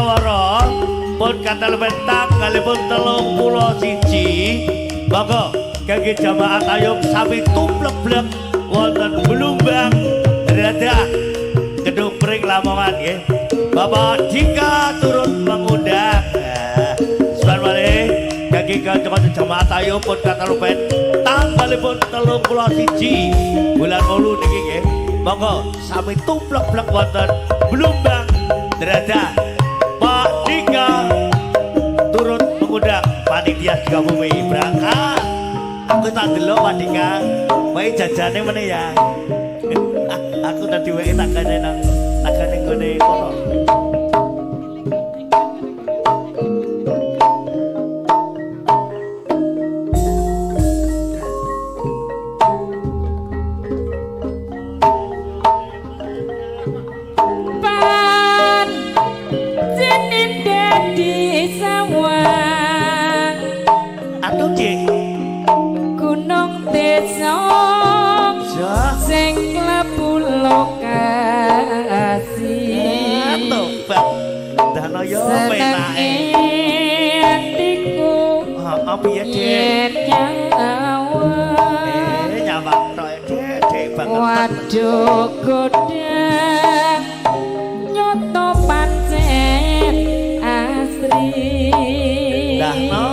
woro-woro pun katalem tanggalipun 31. Monggo kangge jamaah tayub sami tumplek-blek wonten Blumbang Rada Gedung Pring Lamongan nggih. Bapak Dika turut mengundang. Suwan malih kangge kanca-kanca jamaah tayub pun katalem tanggalipun 31 bulan 8 niki nggih. Monggo sami tumplek-blek wonten Blumbang Rada. Pak Dika turut mengundang panitia juga bumi berangkat. Aku tak delok Pak Dika. Wae jajane meneh ya. Aku tadi wae takane nang takane nggone kono. Pan jenin dadi sawang Atuh Cik. Gunung desa Ja. sing klebu lokasi. Tobat. Dano yo penake. Senenge atiku Heeh piye Dik? yen nyawang. Nyawang tok Dik, Dik banget. Waduh godang nyoto pancen asri. Lah no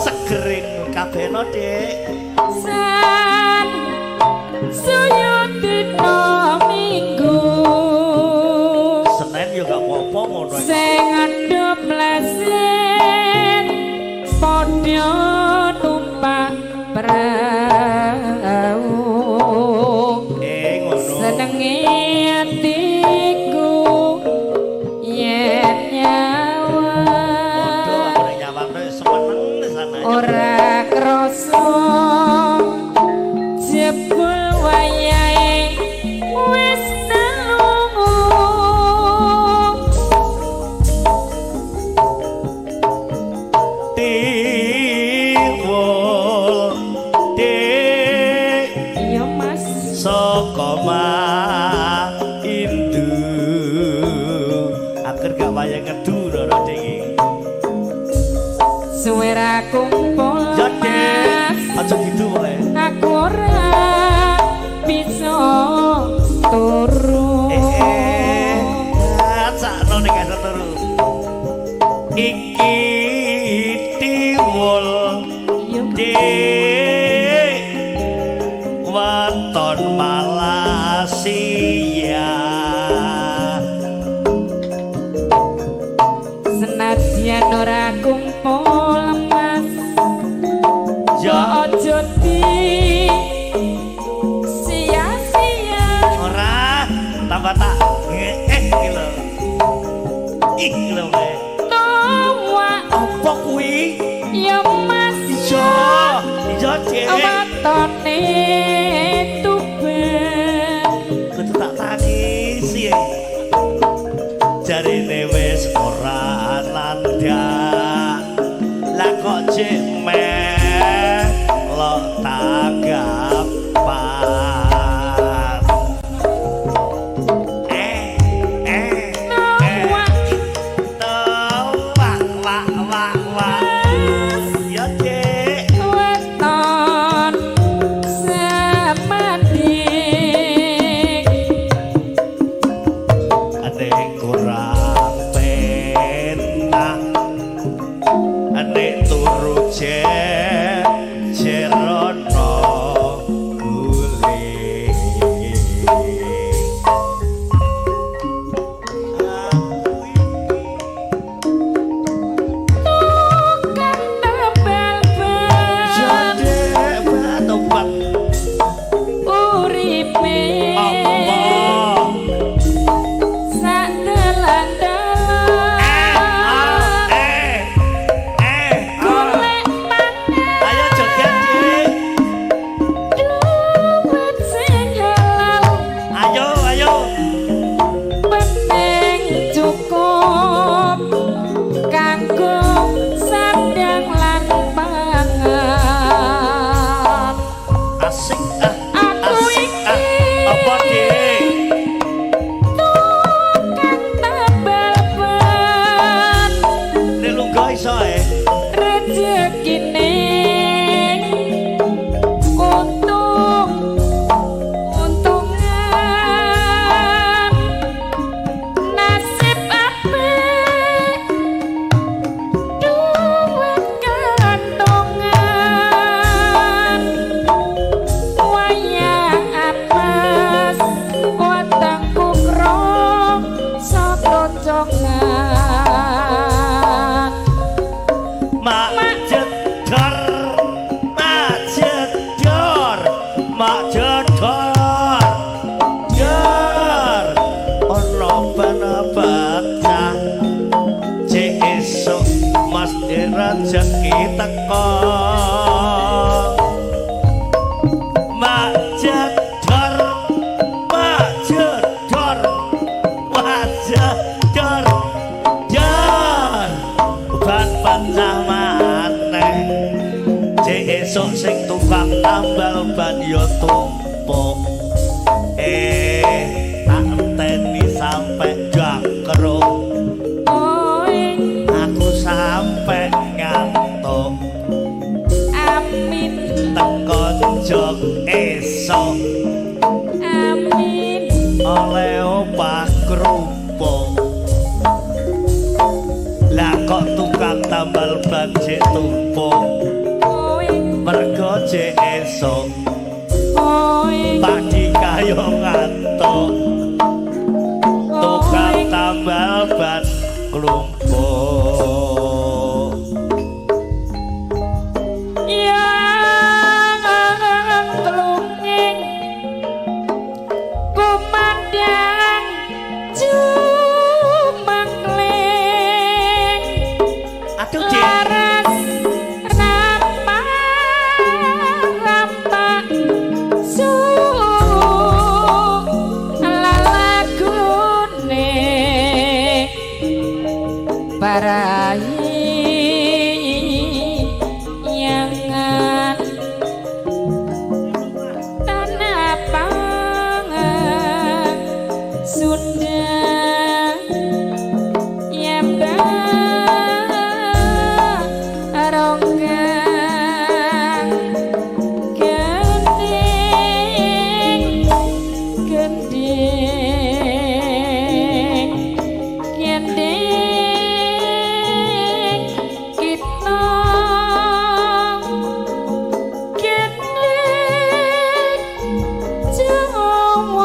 segerin kabehno Dik. San suyo dina minggu Senin yo gak apa-apa ngono iki. sing andhop lesin padha numpak prau. Ngono. Senenge atiku yen Waduh, nyawang aku nek nyawang tok semeneng sana. Ora krasa jebul wayahe wis nelungu. Tiwul Dik Iya Mas. Saka indu. Akhir gak wayang ngedu lho Dik. Suwe ra kumpul Ya Dik, Mas. Aja gitu pokoke. Aku ora bisa turu. Sakno nek gak turu. Iki tiwul Iya Mas. Dik weton Malaysia. Senadyan ora kumpul Mas. Ya Aja di sia-sia. Ora tambah tak iki lho. Iki lho kae. Tuwa Apa kuwi? Ya Mas. Iya, iya Dik. Wetone Tuban. Kudu tak tangisi. Jarine wis ora nandak. Jedor jar ana ban pecah, cek esuk mesti rejeki teko. Mak jedor, mak jedor, mak jedor jar ban pecah maneh, cek esuk sing tukang tambal ban yo tumpuk. Tak enteni sampe jangkruk, Oing aku sampe ngantuk. Amin. Teko jog esuk Amin. Oleh opah kerupuk. Lah kok tukang tambal ban jek tumpuk? Oing. Mergo jek esuk. Oing. Padi kayo ngantuk, tukang Oing. Tambal ban klumpuk. Yang telunging kumandang jumangling. Aduh, Cik. Laras rampak rampak su lalagune parayangan tanah pangan Sunda ya barongkang gending gending gending kita gending Jawa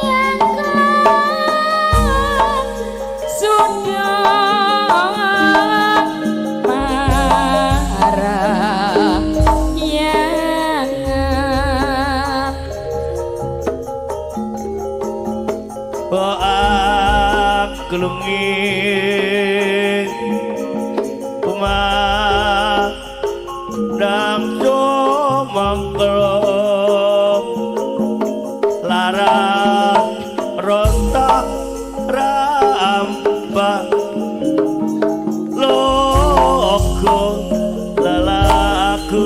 yang kan sudah parayangan. Klunging kumandang jumangkrung laras rontak rambak logo lelakune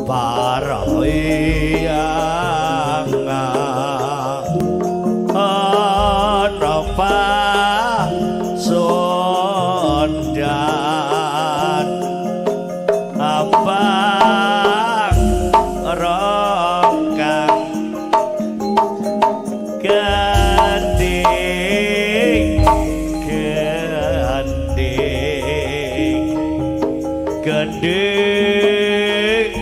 parayangan ana pasundan abang rongkang gending gending gending.